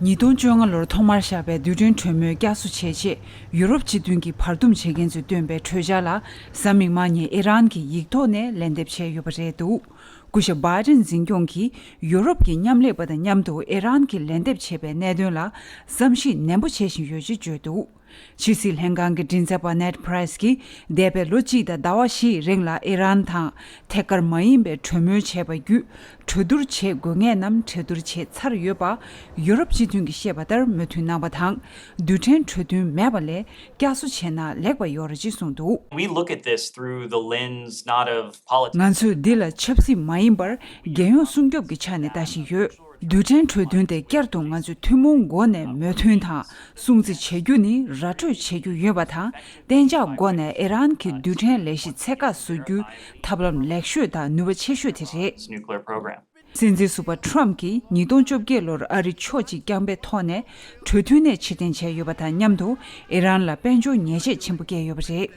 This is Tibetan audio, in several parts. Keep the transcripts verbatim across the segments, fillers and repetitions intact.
ཉིས་སྟོང་བཅོ་ལྔ་ལོར་ཐོག་མར་བཞག་པའི་རྡུལ་ཕྲན་གྲོས་མོལ་བསྐྱར་གསོ་བྱེད་ཆེད་ཡུ་རོབ་སྤྱི་མཐུན་གྱི་བར་འདུམ་བྱེད་མཁན་ཚོས་བཏོན་པའི་གྲོས་འཆར་ལ་གཟའ་མིག་དམར་ཉིན་ཨི་རན་གྱིས་ཡིག་ཐོག་ནས་ལན་འདེབས་བྱས་ཡོད་པ་རེད་འདུག་སྐུ་ཞབས་བྷའི་ཏིན་འཛིན་སྐྱོང་གིས་ཡུ་རོབ་ཀྱི་མཉམ་ལས་པ་དང་མཉམ་དུ་ཨི་རན་གྱིས་ལན་འདེབས་བྱས་པའི་གནད་དོན་ལ་བསམ་གཞིག་ནན་པོ་བྱེད་བཞིན་ཡོད་ཅེས་བརྗོད་འདུག་ཕྱི་སྲིད་ལྷན་ཁང་གི་མགྲིན་ཚབ་པ་ནེད་པྲེས་ཀྱིས་འདས་པའི་ལོ་གཅིག་དང་ཟླ་བ་བཞིའི་རིང་ལ་ཨི་རན་དང་ཐད་ཀར་མ་ཡིན་པའི་གྲོས་མོལ་བྱས་པ་བརྒྱུད་གྲོས་བསྡུར་བྱེད་དགོས་ངེས་རྣམས་གྲོས་བསྡུར་བྱས་ཚར་ཡོད་པ་ཡུ་རོབ་སྤྱི་མཐུན་གྱིས་བཤད་པ་ལྟར་མོས་མཐུན་གནང་བ་དང་། རྡུལ་ཕྲན་གྲོས་མཐུན་མེད་པ་ལས་བསྐྱར་གསོ་བྱས་ན་ལེགས་པ་ཡོད་རེད་ཅེས་གསུངས་འདུག We look at this through the lens not of politics. ང་ཚོས་འདི་ལ་ཆབ་སྲིད་མ་ཡིན་པར་རྒྱལ་ཡོངས་སྲུང་སྐྱོབ་ཀྱི་ཆ་ནས་ལྟ་བཞིན་ཡོད། རྡུལ་ཕྲན་གྲོས་མཐུན་དེ་བསྐྱར་དུ་ང་ཚོས་ཐུན་མོང་སྒོ་ནས་མོས་མཐུན་དང་སྲུང་བརྩི་བྱེད་རྒྱུ་ནི་ར་སྤྲོད་བྱེད་རྒྱུ་ཡོད་པ་དང་གཏན་འཇགས་སྒོ་ནས་ཨི་རན་གྱི་རྡུལ་ཕྲན་ལས་གཞི་ཚད་བཀག་བཟོ་རྒྱུའི་ཐབས་ལམ་ལེགས་ཤོས་དང་ནུས་པ་ཆེ་ཤོས་དེ་རེད། Nuclear program. སྲིད་འཛིན་ཟུར་པ་ཊྲམ་གྱིས་ཉིས་སྟོང་བཅོ་བརྒྱད་ལོར་ཨ་རིར་ཕྱོགས་གཅིག་རྐྱང་པའི་ཐོག་ནས་གྲོས་མཐུན་ནས་ཕྱིར་འཐེན་བྱས་ཡོད་པ་དང་མཉམ་དུ་ཨི་རན་ལ་དཔལ་འབྱོར་ཉེས་ཆད་ཆེན་པོ་བཀལ་ཡོད་པ་རེད།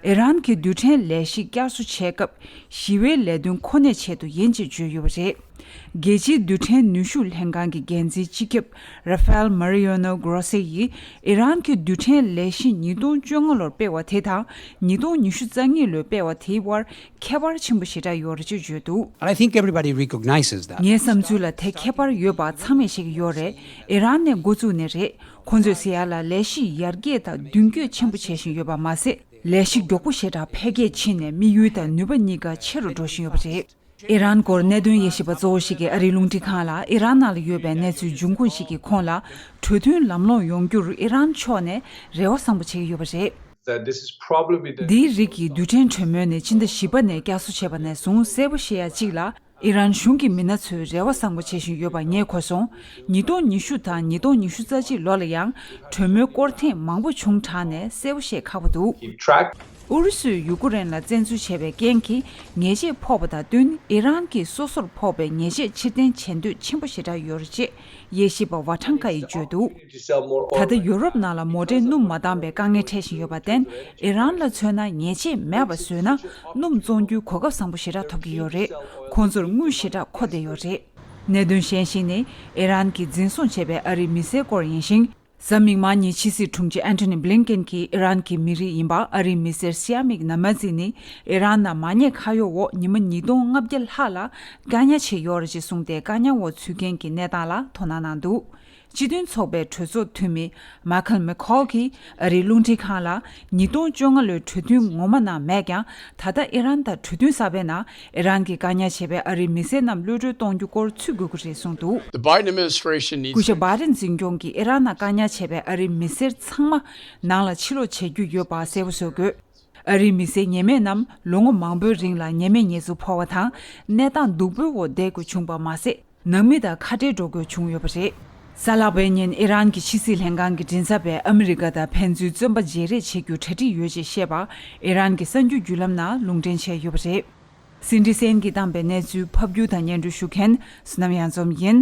ཨི་རན་གྱི་རྡུལ་ཕྲན་ལས་གཞི་བསྐྱར་གསོ་བྱས་སྐབས་ཞི་བའི་ལས་དོན་ཁོ་ནའི་ཆེད་དུ་ཡིན་ཅེས་བརྗོད་ཡོད་པ་རེད། རྒྱལ་སྤྱིའི་རྡུལ་ཕྲན་ནུས་ཤུགས་ལྷན་ཁང་གི་འགན་འཛིན་སྤྱི་ཁྱབ་ར་ཧྥེལ་མ་རི་ཡོ་ནོ་གྷ་རོ་སེ་ཡིས་ཨི་རན་གྱི་རྡུལ་ཕྲན་ལས་གཞི་ཉིས་སྟོང་བཅོ་ལྔ་ལོར་སྤེལ་བ་དེ་དང་ཉིས་སྟོང་ཉི་ཤུ་རྩ་གཉིས་ལོར་སྤེལ་བ་དེའི་དབར་ཁྱད་པར་ཆེན་པོ་ཞེ་དྲག་ཡོད་རེད་ཅེས་བརྗོད་འདུག And I think everybody recognizes that. ངའི་བསམ་ཚུལ་ལ་དེ་ཁྱད་པར་ཡོད་པ་ཚང་མས་ཤེས་ཀྱི་ཡོད་རེད། ཨི་རན་ནས་འགོ་བཙུགས་ནས་རེད། ཁོང་ཚོས་ཟེར་ཡ་ལ་ལས་གཞི་ཡར་རྒྱས་དང་མདུན་སྐྱོད་ཆེན་པོ་བྱེད་བཞིན་ཡོད་པ་མ་ཟད། ལས་གཞི་མགྱོགས་པོ་ཞེ་དྲག་འཕེལ་རྒྱས་ཕྱིན་ནས་དམིགས་ཡུལ་དང་ནུས་པ་གཉིས་ཀ་ཆེ་རུ་འགྲོ་བཞིན་ཡོད་པ་རེད། ཨི་རན་སྐོར་གནད་དོན་དབྱེ་ཞིབ་པ་གཙོ་བོ་ཞིག་གིས་ཨ་རིའི་རླུང་འཕྲིན་ཁང་ལ་ཨི་རན་ནང་ལ་ཡོད་པའི་གནས་ཚུལ་འབྱུང་ཁུངས་ཤིག་གིས་ཁོང་ལ་གྲོས་མཐུན་ལམ་ལྷོང་ཡོང་རྒྱུར་ཨི་རན་ཕྱོགས་ནས་རེ་བ་བཟང་པོ་བྱེད་ཀྱི་ཡོད་པ་རེད། That this is probably the འདིའི་རིགས་ཀྱི་རྡུལ་ཕྲན་གྲོས་མོལ་ནི་ཕྱི་ཟླ་བཞི་པ་ནས་བསྐྱར་གསོ་བྱས་པ་ནས་བཟུང་གསལ་པོ་ཤེས་ཡ་གཅིག་ལ། ཨི་རན་གཞུང་གི་མི་སྣ་ཚོས་རེ་བ་བཟང་པོ་བྱེད་བཞིན་ཡོད་པ་ངས་གོ་སོང་། ཉིས་སྟོང་ཉི་ཤུ་དང་ཉིས་སྟོང་ཉི་ཤུ་རྩ་གཅིག་ལོ་ལ་ཡང་གྲོས་མོལ་སྐོར་ཐེངས་མང་པོ་བྱུང་དྲགས་ནས་གསལ་པོ་ཤེས་ཁག་པོ་འདུག keep track. ཨུ་རུ་སུས་ཡུ་ཀུ་རེན་ལ་བཙན་འཛུལ་བྱས་པའི་རྐྱེན་གྱིས་ཉེས་ཆད་ཕོག་པ་དང་བསྟུན་ཨི་རན་གྱིས་སོ་སོར་ཕོག་པའི་ཉེས་ཆད་ཕྱིར་འཐེན་བྱེད་འདོད་ཆེན་པོ་ཞེ་དྲག་ཡོད་རེད་ཅེས་དབྱེ་ཞིབ་པ་ཝ་ཁྲང་ཀ་ཡིས་བརྗོད་འདུག་ད་ལྟ་ཡུ་རོབ་ནང་ལ་མོ་ཊའི་སྣུམ་མ་འདང་བའི་དཀའ་ངལ་འཕྲད་བཞིན་ཡོད་པར་བརྟེན་ཨི་རན་ལ་མཚོན་ན་ཉེས་ཆད་མེད་པ་བཟོས་ན་སྣུམ་བཙོང་རྒྱུའི་གོ་སྐབས་བཟང་པོ་ཞེ་དྲག་ཐོབ་ཀྱི་ཡོད་རེད། ཁོང་ཚོར་དངུལ་ཞེ་དྲག་མཁོ་བསྡད་ཡོད་རེད། གནད་དོན་གཞན་ཞིག་ནི་ཨི་རན་གྱིས་འཛིན་བཟུང་བྱས་པའི་ཨ་རིའི་མི་སེར་སྐོར་ཡིན་ཞིང་། གཟའ་མིག་དམར་ཉིན་ཕྱི་སྲིད་དྲུང་ཆེ་ཨན་ཐོ་ནི་བྷི་ལིན་ཀེན་གྱིས་ཨི་རན་གྱི་མི་རིགས་ཡིན་པ་ཨ་རིའི་མི་སེར་སི་ཡ་མིག་ན་མ་ཛི་ནི་ཨི་རན་ནང་མ་ཉེས་ཁ་གཡོག་འོག་ཉི་མ་ཉིས་སྟོང་ལྔ་བརྒྱ་ལྷག་ལ་བཀག་ཉར་བྱས་ཡོད་རེད་ཅེས་གསུངས་ཏེ། བཀག་ཉར་འོག་ཚུད་མཁན་གྱི་གནས་སྟངས་ལ་དོ་སྣང་གནང་འདུག་སྤྱི་མཐུན་ཚོགས་པའི་གྲོས་ཚོགས་འཐུས་མི་མཱ་ཁལ་མེ་ཁོལ་གྱིས་ཨ་རིའི་རླུང་འཕྲིན་ཁང་ལ་ཉིས་སྟོང་བཅོ་ལྔ་ལོའི་གྲོས་མཐུན་ངོ་མ་ནང་མེད་ཀྱང་། ད་ལྟ་ཨི་རན་དང་གྲོས་མཐུན་གསར་པའི་ནང་ཨི་རན་གྱིས་བཀག་ཉར་བྱས་པའི་ཨ་རིའི་མི་སེར་རྣམས་གློད་གྲོལ་གཏོང་རྒྱུ་སྐོར་ཚུད་དགོས་ཀྱི་རེད་གསུངས་འདུག The Biden administration needs སྐུ་ཞབས་བྷའི་ཏིན་འཛིན་སྐྱོང་གིས་ཨི་རན་ནང་བཀག་ཉར་བྱས་པའི་ཨ་རིའི་མི་སེར་ཚང་མ་ནང་ལ་ཕྱིར་ལོག་བྱེད་རྒྱུ་ཡོད་པ་གསལ་པོ་བཟོ་དགོས། ཨ་རིའི་མི་སེར་ཉེས་མེད་རྣམས་ལོ་ངོ་མང་པོའི་རིང་ལ་ཉེས་མེད་ཉེས་འཛུགས་ཕོག་པ་དང་། གནས་སྟངས་སྡུག་པོའི་འོག་བསྡད་དགོས་བྱུང་པ་མ་ཟད། ནང་མི་དང་ཁ་བྲལ་འགྲོ་དགོས་བྱུང་ཡོད་པ་རེད། གཟའ་ལྷག་པའི་ཉིན་ཨི་རན་གྱི་ཕྱི་སྲིད་ལྷན་ཁང་གི་མགྲིན་ཚབ་པས་ཨ་མི་རི་ཀ་དང་ཕན་ཚུན་བཙོན་པ་བརྗེ་རེས་བྱེད་རྒྱུ་གྲ་སྒྲིག་ཡོད་ཅེས་བཤད་པ་ཨི་རན་གྱི་གསར་འགྱུར་བརྒྱུད་ལམ་ནང་ལུང་འདྲེན་བྱས་ཡོད་པ་རེད། སིན་ཌི་སན་གྱིས་བཏང་པའི་གནས་ཚུལ་ཕབ་སྒྱུར་དང་སྙན་སྒྲོན་ཞུ་མཁན་བསོད་ནམས་གཡང་འཛོམས་ཡིན།